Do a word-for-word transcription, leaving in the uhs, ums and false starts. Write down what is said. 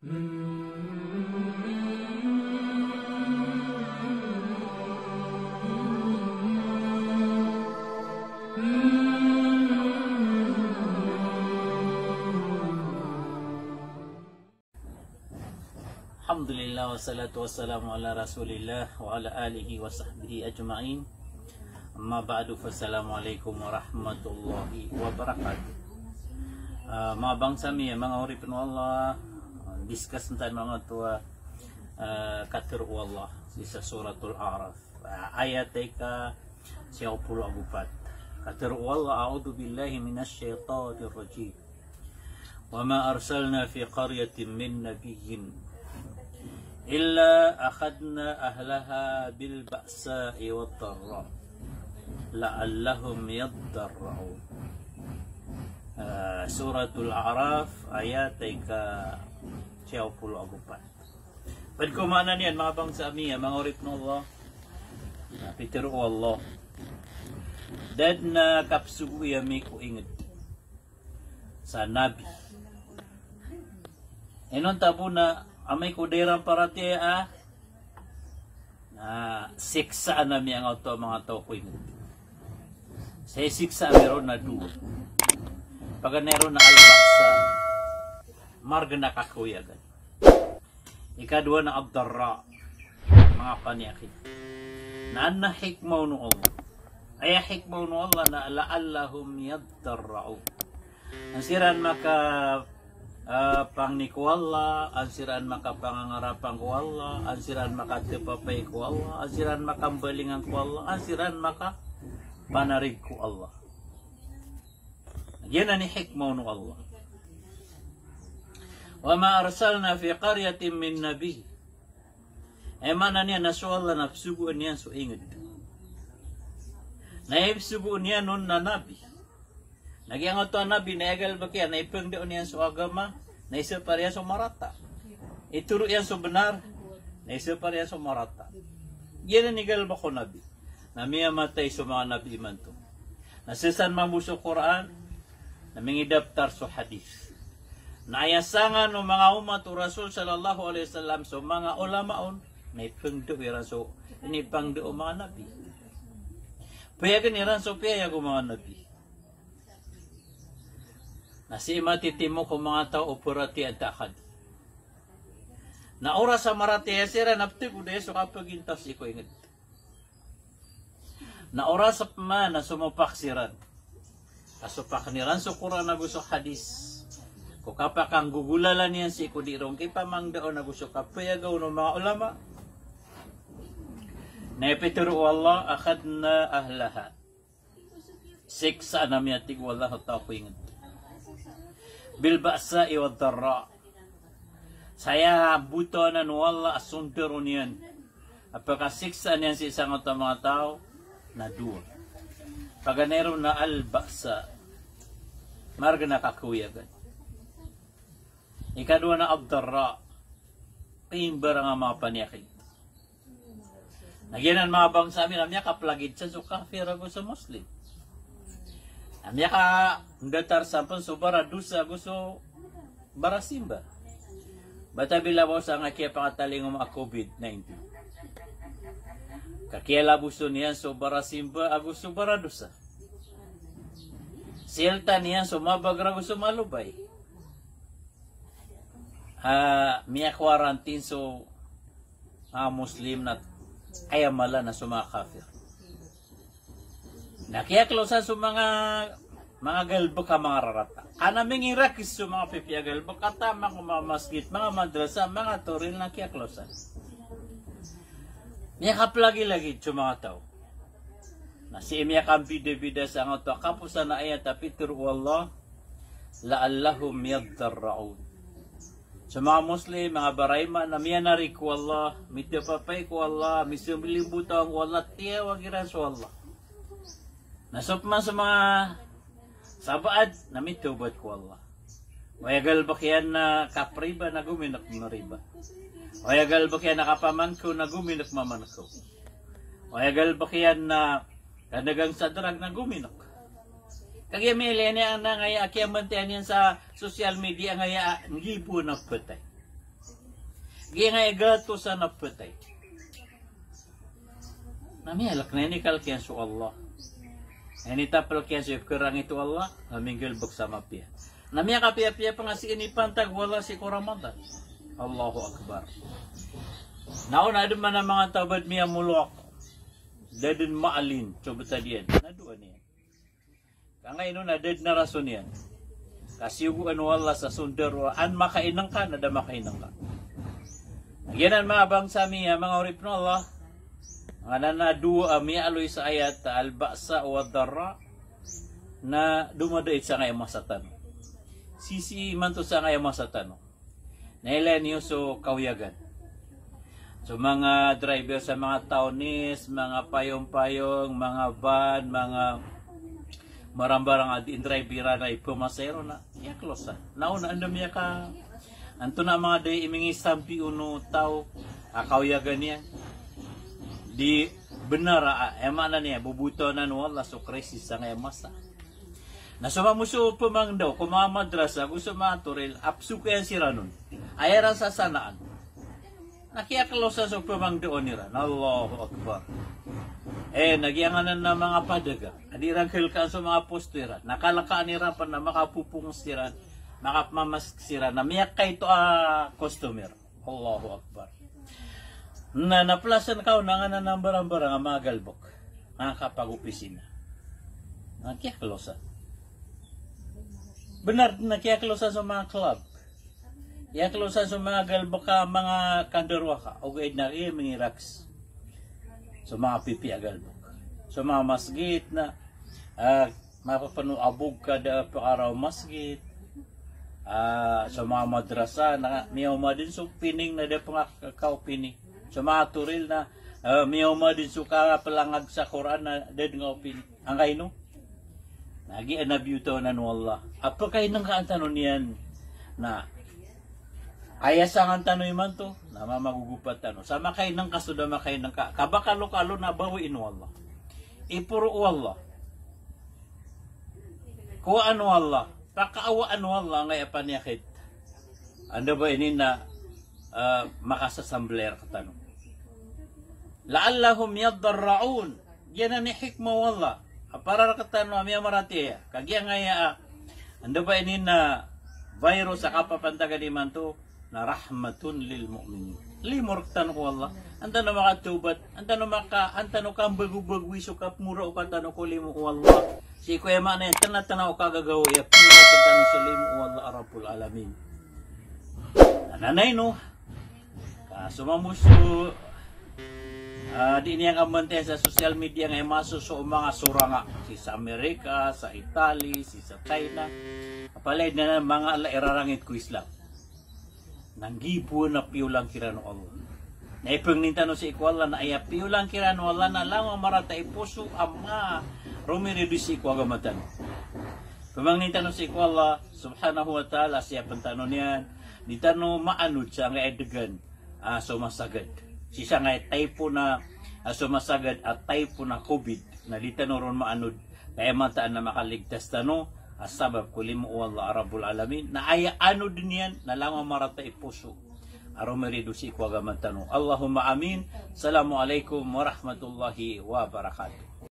Alhamdulillah, wassalatu wassalamu ala Rasulillah wa ala alihi wa sahbihi ajma'in. Amma ba'du, fassalamu alaikum warahmatullahi wabarakatuh. Ah, manga bangsa mi, manga oripn o Allah, discuss tano manga oto a, ah, katharo o Allah sii sa Suratul A'raf. Ah, ayat a ika siyaw polo ago pat. Katharo o Allah, "A'udhu billahi minash shaytanir rajim. Wa ma arsalna fi qaryatin min nabiyyin illa akhadna ahlaha bil ba'sa'i wad darra la'allahum yaddarra'un." Ah, Suratul A'raf, ayat a ika siyaw polo ago pat. Pd ko maana niyan, manga bangsa mi, manga oripn o Allah. Na pitharo o Allah, da dn a kapsogoy ami ko ingd sa nabi. Inonta bo na amay ko da iran paratiyaya, na siksaan ami angkoto a manga taw ko ingd. Sa siksa ami ron na dowa. Paganay ron na al-ba'sa, margn a kakoyagan. Ikadowa na ad-darra, manga paniyakit. Na adn a hikmah o Allah. Aya hikmah o Allah na la'allahum yaddarra'un. An siran maka, ah, pangni ko Allah, an siran maka pangangarapan ko Allah, an siran maka tepapay ko Allah, an siran maka mbalingan ko Allah, an siran maka panarig ko Allah. Giyanan i hikmah o Allah. Wa ma arsalna fi qaryatin min nabi. Aya maana niyan na so Allah na psogoon iyan so ingd. Na aya psogoon iyan on na nabi. Na giyangkoto a nabi na aya galbk iyan na ipngndao niyan so agama, na isapar iyan so marata. Itoro iyan so bnar, na isapar iyan so marata. Giyanan i galbk o nabi. Na miyamatay so manga nabi imanto. Na sii san mambo so Qur'an, na mingidaptar so hadith. Na aya sangan o manga omat o Rasul sallallahu alaihi wasallam so manga ulama on, na ipngndao iran so inipangndao o manga nabi. Payagn iran so piyayag o manga nabi. Na sii matitimo ko manga taw o paratiyaya antaa ka di. Na oras a maratiyaya siran na pthagoda iyan so kapagintaw sii ko ingd. Na oras pman a somopak siran, a sopakn iran so Qur'an ago so hadith, ko kapakanggogolalan iyan sii ko di ron kipamangndao ago so kapayagaw o manga ulama. Na aya pitharo o Allah, akhadna ahlaha. Siksaan ami, a tig o Allah, a taw ko ingd. Bil ba'sa'i wad darra. Sa aya botowan o Allah a sondaro niyan a pakasiksaan iyan sii sangkoto a manga taw na dowa. Paganay ron na al-ba'sa, margn a kakoyagan. Ikadowa na ad-darra, imbarang a manga paniyakit. Na giyanan, manga bangsa mi, na miyakaplagid san so kafir ago so Muslim. Na miyakandatar san pn so baradosa ago so barasimba. Bata bila bo sa nga kiyapakatalingoma a covid nineteen. Ka kiyalaboson iyan so barasimba ago so baradosa. Siltan iyan so mabager ago so malobay. Ah, miyakwarantin so manga Muslim na aya mala na so manga kafir. Na kiyaklosan so manga, manga galbk a manga rarata. Ana mingirakis so manga pipiya galbk a taman ko manga masgit, manga madrasa, manga toril na kiyaklosan. Miyakaplagilagid so manga taw. Na sii miyakambidabida sangkoto a kaposan a ayat a pitharo o Allah, la'allahum yaddarra'un. So manga Muslim, manga baraiman a miyanarig ko Allah, mitapapay ko Allah, misambilimbotawan ko Allah, tiyawag iran so Allah. Na so pman so manga sabaad na mitawbat ko Allah. Aya galbk iyan na kapriba na gomink mriba. Aya galbk iyan na kapamankaw na gomink mamankaw. Aya galbk iyan na kadagang sa drug na gomink. Kagiya miyaliyan iyan na angkaya a kiyamantayan iyan sa social media angkaya a nggibo na phatay. Giyangkai a gatosan a phatay na miyalek na inikalek iyan so Allah. Initapelek iyan so ipkerangit o Allah, na minggalebek sa mapiya. Na miyakapiyapiya pen a sii inipantag o Allah sii ko Ramadan. Allahu Akbar. Na o na aden man a manga taw a ba den miyamolowak, da den maalin so betad iyan, na doa niyan. Ka angkaino na da den a rason iyan. Ka siyogoan o Allah sa so ndaro a an makainengka na da makainengka. Giyanan manga bangsa mi a manga oripen o Allah, nganan a dowa a miyaaloy sa ayat a al-ba'sa wa darra, na domadait sangkai a masa tano. Sisii imanto sangkai a masa tano. Na ilaya niyo so kawiyagan. So manga driver sa manga tawnis, manga payongpayong, manga van, manga marambarang a di ndrive iran a ipemasa iran na aya klosa. Na o na anda miyaka, antonaa manga da i mingisambi o taw a kawiyagan iyan. Di benar a, aya maana niyan, bobotawanan o Allah so krisis sangkai a masa. Na so mamo so pemangdaw ko manga madrasa, ago so manga toril, a pesokayan siran on. Aya iran sasanaan. Na kiyaklosan so pemangdaw iran. Allahu Akbar. Eh, na giyanganan a manga padagang a di iran kelekaan so manga posto iran. Na kalekaan iran pen na makapopong siran, makapemamask siran, na miyakaito a customer. Allahu Akbar. Na, na pelasan ka on a nganan a mbarambarang a manga galebek, manga kapagopisina. Na kiyaklosan. Benar na kiyaklosan so manga club. Kiyaklosan so manga galebek a manga kandarowaka. Ogaid na iya mingiraks so manga pipiya a galebek. So manga masgit na, ah, mapapeno a bog ka da a pekaraw masgit. Ah, so manga madrasa na miyaoma den so pining na da pengakaopini. So manga toril na, ah, miyaoma den so kapelangag sa Quran na da den kaopini. Angkaino? Na giya na biyotawanan o Allah. A pekainengkaan tano niyan na aya sangan tano imanto na mamagogopat tano. Sa makainengka so da makainengka. Ka ba kalokalo na bawiin o Allah. Iporo o Allah. Kowaan o Allah, pakaawaan o Allah angkaya paniyakit. Anda ba ini na, ah, makasasambelay rektano. La'allahum yadarra'un. Giyanan i hikmah o Allah a para rektano a miyamaratiyaya. Ka giyangkaya, ah, anda ba ini na virus a kapapantagan imanto, na rahmatun lil mu'minin. Limo rektano ko Allah. An tano makatawbat, an tano maka, an tano kambagobagowi so kapmora o katano ko limo o Allah. Sii ko aya maana iyan, tena-tena o kagagawa iyan, pmora rektano so limo o Allah Rabbul Alamin. Na, na ino, ah, so mamo so, ah, di niyan kamantayan sa social media nga imaso so manga soranga, sii sa Amerika, sa Italy, sii sa China. Apalaya na manga ala irarangit ko Islam. Na nggibo na piyolang kiran o Allah. Na ipengnin tano sii ko Allah na aya piyolang kiran o Allah na langon a marata i poso a maromirido sii ko agama tano. Pemangnin tano sii ko Allah subhanahu wa ta'ala, siyapen tano niyan, di tano maanod sa angkaya degan a somasagad. Sii sangkaya taipo na, a somasagad a taipo na covid, na di tano ron maanod. Ka aya mataan a makaligtas tano a sabap ko limo o Allah Rabbul Alamin, na aya anoden iyan na langon a marata i poso a romirido sii ko agama tano. Allahumma amin. Assalamu alaikum warahmatullahi wabarakatuh.